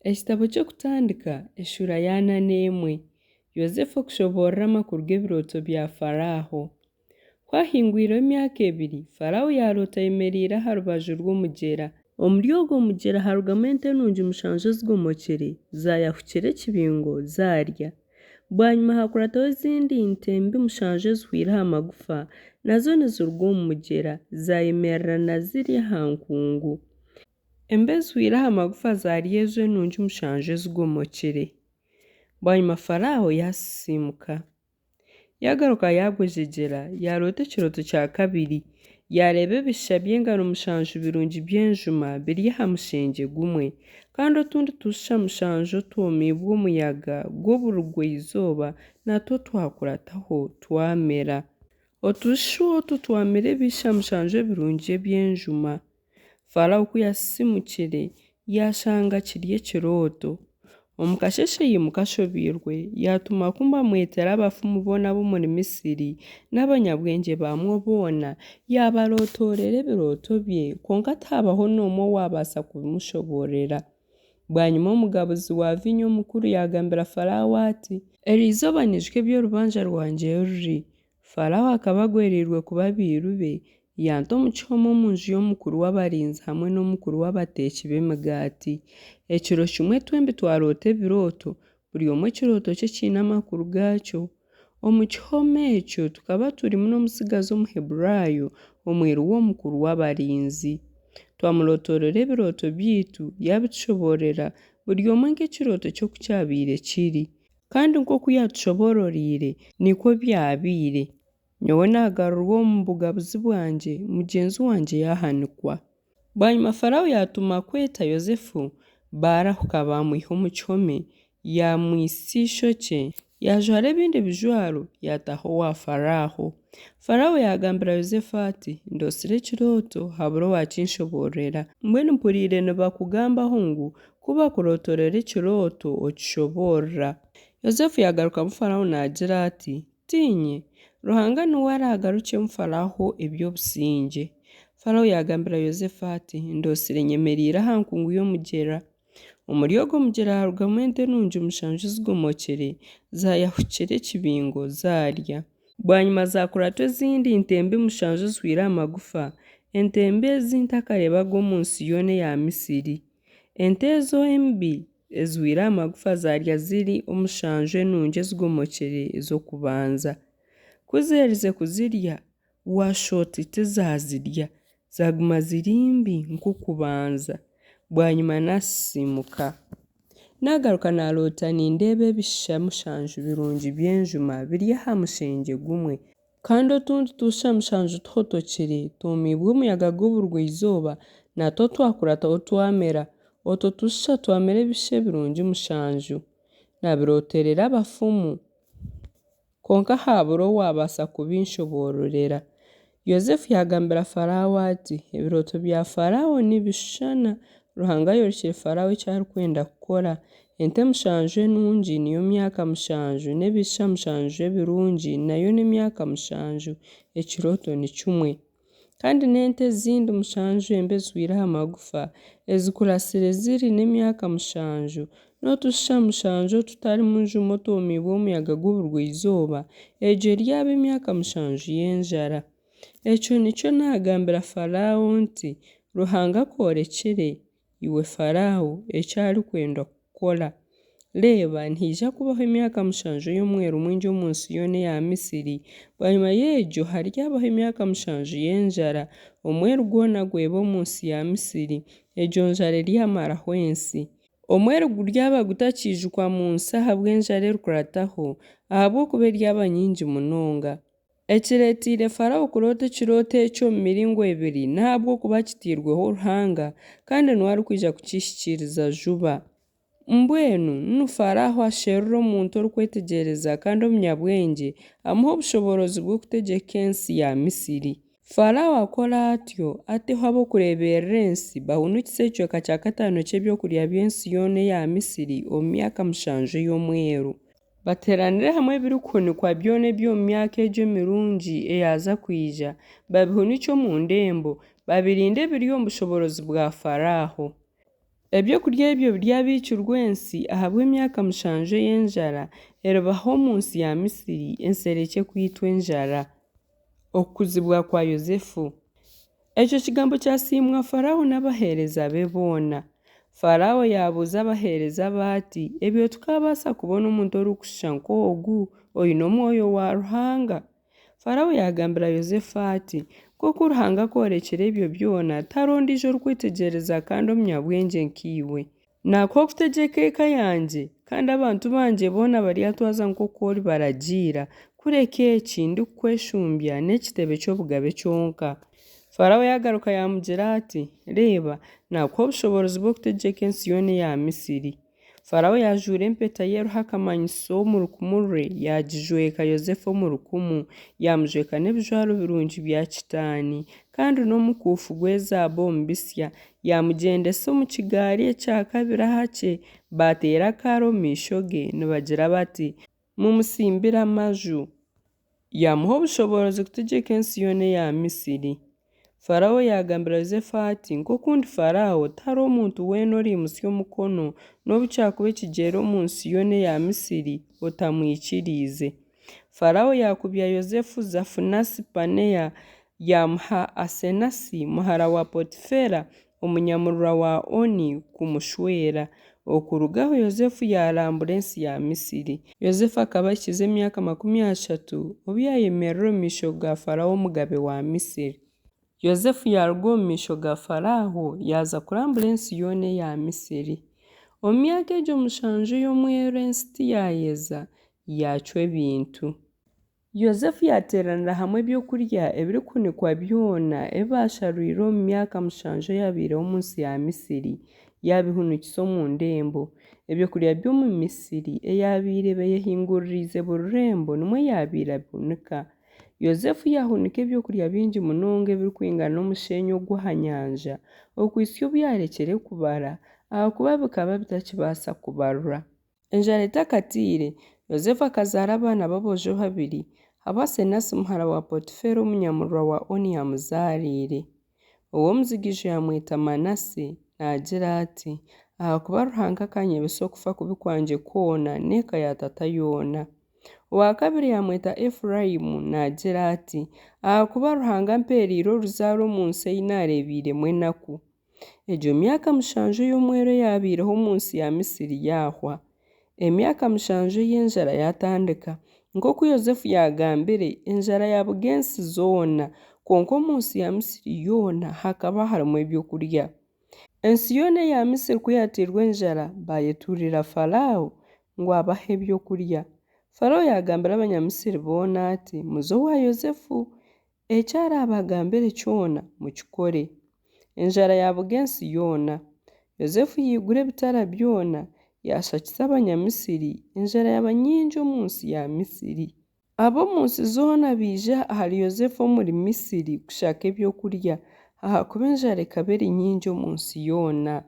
Ekitabo ky'Okutandika eshuura ya ana n'emwe. Yosefu okushoboorora amakuru g'ebirooto bya Faraaho. Ku haahingwireho emyaka ebiri, Faraaho yaaroota ayemereire aha rubaju rw'omugyera. Omuri ogwo mugyera haarugamu ente nungi mushanju ezigomokire, zaayahukira ekibingo, zaarya. Bwanyima haakurataho ezindi nte mbi mushanju ezihwaire aha magufa, nazo niziruga omu mugyera, zaayemerera ziri aha nkungu. Embi ezihwaire aha magufa zaarya ezo enungi mushanju ezigomokire. Bwanyima Faraaho yaasisiimuka. Yaagaruka yaagwejegyera, yaaroota ekirooto kya kabiri. Yaareeba ebishusha by'engano mushanju birungi by'enjuma biri aha mushengye gumwe, kandi otundi tushusha mushanju otwomiibwe omuyaga gw'oburugwa-izooba natwo twakurataho twamera. Otushusha otwo twamera ebishusha mushanju ebirungi eby'enjuma. Faraaho ku yaasisiimukire, yaashanga kiri ekirooto. Omu kasheeshe yaimuka ashobeirwe, yaatuma ku bamwetera abafumu boona ab'omuri Misiri n'abanyabwengye baamwo boona, yaabarootorera ebirooto bye, kwonka tihaabaho n'omwe owaabaasa kubimushoboororera. Bwanyima omugabuzi wa viinyo omukuru yaagambira Faraaho ati, Eri izooba nyijuka eby'orubanja rwangye ruri. Faraaho akaba agwereirwe kubi abairu be, yanta omu kihome omu nju y'omukuru w'abarinzi hamwe n'omukuru w'abateeki b'emigaati. Ekiro kimwe twembi twaroota ebirooto, buri omwe ekirooto kye kiine amakuru gaakyo. Omu kihome ekyo tukaba turimu n'omutsigazi Omuheburaayo, omwiru w'omukuru w'abarinzi. Twamurootorera ebirooto byaitu, yaabitushoboororera, buri omwe nk'ekirooto kye oku kyabaire kiri. Kandi nk'oku yaatushoboororeire, nikwo byabaire. Nyowe naagarurwa omu bugabuzi bwangye, mugyenzi wangye yaahanikwa. Bwanyima Faraaho yaatuma kweta Yosefu, baarahuka baamwiha omu kihome, yaamwitsa eishokye, yaajwara ebindi bijwaro, yaataaha owa Faraaho. Faraaho yaagambira Yosefu ati, Ndootsire ekirooto, habura owaakinshoboororera. Mbwenu mpuriire nibakugambaho ngu, ku bakurootorera ekirooto okishoboorora. Yosefu yaagarukamu Faraaho naagira ati, Tiinye, Ruhanga niwe araagarukyemu Faraaho eby'obusingye. Faraaho yaagambira Yosefu ati, Ndootsire nyemereire aha nkungu y'omugyera. Omuri ogwo mugyera haarugamu ente nungi mushanju ezigomokire, zaayahukira ekibingo, zaarya. Bwanyima zaakuratwa ezindi nte mbi mushanju ezihwaire aha magufa, ente mbi ezi ntakareebaga omu nsi yoona eya Misiri. Ente ezo embi ezihwaire aha magufa zaarya ziri omushanju enungi ezigomokire ez'okubanza. Ku zaaherize kuzirya, waashusha oti tizaazirya, zaaguma ziri mbi nk'okubanza. Bwanyima naasisiimuka. Naagaruka naaroota nindeeba ebishusha mushanju birungi by'enjuma biri aha mushengye gumwe. Kandi otundi tushusha mushanju tuhotokire, twomiibwe omuyaga gw'oburugwa-izooba, natwo twakurataho twamera. Otwo tushusha twamera ebishusha ebirungi mushanju. Naabirooterera abafumu, kwonka haabura owaabaasa kubinshoboororera. Yosefu yaagambira Faraaho ati, Ebirooto bya Faraaho nibishushana, Ruhanga ayorekire Faraaho eki arikwenda kukora. Ente mushanju enungi niyo myaka mushanju, n'ebishusha mushanju ebirungi nayo n'emyaka mushanju, ekirooto ni kimwe. Kandi n'ente ezindi mushanju embi ezihwaire aha magufa, ezikuratsire ziri n'emyaka mushanju, n'otushusha mushanju otutarimu njuma otwomiibwe omuyaga gw'oburugwa-izooba, egyo eryaba emyaka mushanju y'enjara. Ekyo nikyo naagambira Faraaho nti, Ruhanga akworekire, iwe Faraaho, eki arikwenda kukora. Reeba, nihaija kubaho emyaka mushanju ey'omweru mwingi omu nsi yoona eya Misiri. Bwanyima y'egyo haryabaho emyaka mushanju y'enjara, omweru gwona gwebe omu nsi ya Misiri. Egyo njara eryamaraho ensi. Omweru guryaba gutakiijukwa mu nsi ahabw'enjara erikurataho, ahabw'okuba eryaba nyingi munonga. Ekireeteire Faraaho kuroota ekirooto ekyo omu miringo ebiri n'ahabw'okuba kitairweho Ruhanga, kandi niwe arikwija kukihikiiriza juba. Mbwenu nu Faraaho asherure omuntu orikwetegyereza kandi omunyabwengye, amuhe obushoboorozi bw'okutegyeka ensi ya Misiri. Faraaho akore atyo, ateho ab'okureeberera ensi, bahunukise ekicweka kya kataano ky'ebyokurya by'ensi yoona eya Misiri omu myaka mushanju ey'omweru. Bateeranire hamwe ebirikuhunikwa byona eby'omu myaka egyo emirungi eyaaza kwija, babihunikye omu ndembo, babirinde biri omu bushoboorozi bwa Faraaho. Ebyokurya ebyo biryabiikirwa ensi ahabw'emyaka mushanju ey'enjara eribaho omu nsi ya Misiri, ensi erekye kwitwa enjara. Okukuzibwa kwa Yosefu. Ekyo kigambo kyasiimwa Faraaho n'abaheereza be boona. Faraaho yaabuuza abaheereza be ati, Ebyo tukaabaasa kubona omuntu orikushusha nk'ogu, oine omwoyo wa Ruhanga? Faraaho yaagambira Yosefu ati, Nk'oku Ruhanga akworekire ebyo byona, tihariho ondiijo orikwetegyereza kandi omunyabwengye nkaiwe. Naakuha okutegyeka eka yangye, kandi abantu bangye boona baryatwaza nk'oku oribaragiira, kureka eki ndikukweshumbya n'ekitebe ky'obugabe kyonka. Faraaho yaagaruka yaamugira ati, Reeba, naakuha obushoboorozi bw'okutegyeka ensi yoona eya Misiri. Faraaho yaajuura empeta ye eriho akamanyiso omu rukumu rwe, yaagijweka Yosefu omu rukumu, yaamujweka n'ebijwaro birungi bya kitaani, kandi n'omukuufu gw'ezaabu omu bitsya, yaamugyendesa omu kigaari ekya kabiri aha kye, baateera akaari omu maisho ge, nibagira bati, Mumutsimbire amaju! Yaamuha obushoboorozi kutegyeka ensi yoona eya Misiri. Faraaho yaagambira Yosefu ati, Nk'oku ndi Faraaho, tihariho muntu weena oriimutsya omukono, nobu kyakuba ekigyere omu nsi yoona eya Misiri, otamwikiriize. Faraaho yaakubya Yosefu Zafunasi-Panea, yaamuha Asenasi muhara wa Potifera omunyamurwa wa Oni kumushwera. Okuruga aho Yosefu yaarambura ensi ya Misiri. Yosefu akaba ahikize emyaka 30, obu yaayemerera omu maisho ga Faraaho omugabe wa Misiri. Yosefu yaaruga omu maisho ga Faraaho, yaaza kurambura ensi yoona eya Misiri. Omu myaka egyo mushanju ey'omwero ensi tiyaayeza, yaacwa ebintu. Yosefu yaateeranira hamwe ebyokurya ebirikuhunikwa byona ebi baasharwire omu myaka mushanju eyaabaireho omu nsi ya Misiri, yaabihunikisa omu ndembo. Ebyokurya by'omu misiri eyaabaire eyehinguririize buri rurembo nimwo yaabaire abihunika. Yosefu yaahunika ebyokurya bingi munonga ebirikwingana n'omusheenyi ogw'aha nyanja, okuhitsya obu yaarekyera kubara, ahakuba bikaba bitakibaasa kubarwa. Enjara etakateire, Yosefu akazaara abaana b'aboojo babiri, abu Asenasi muhara wa Potifera omunyamurwa wa Oni yaamuzaariire. Ow'omujigaijo yaamweta Manaase, naagira ati, Ahakuba Ruhanga akanyebesa okufa kubi kwangye kwona n'eka ya tata yoona. Owa kabiri yaamweta Efuraimu, naagira ati, Ahakuba Ruhanga ampeereire oruzaaro omu nsi ei naareebeiremu enaku. Egyo myaka mushanju ey'omweru eyaabaireho omu nsi ya Misiri yaahwa. Emyaka mushanju ey'enjara yaatandika. Nk'oku Yosefu yaagambire, enjara yaabuga ensi zoona, kwonka omu nsi ya Misiri yoona hakaba harimu ebyokurya. Ensi yoona eya Misiri ku yaateirwe enjara, baayetuurira Faraaho ngu abahe ebyokurya. Faraaho yaagambira Abanyamisiri boona ati, Muze owa Yosefu, eki araabagambire kyona mukikore. Enjara yaabuga ensi yoona. Yosefu yaigura ebitara byona, yaashakisa Abanyamisiri, enjara yaaba nyingi omu nsi ya Misiri. Ab'omu nsi zoona baija ahari Yosefu omuri Misiri kushaka ebyokurya, ahakuba enjara ekaba eri nyingi omu nsi yoona.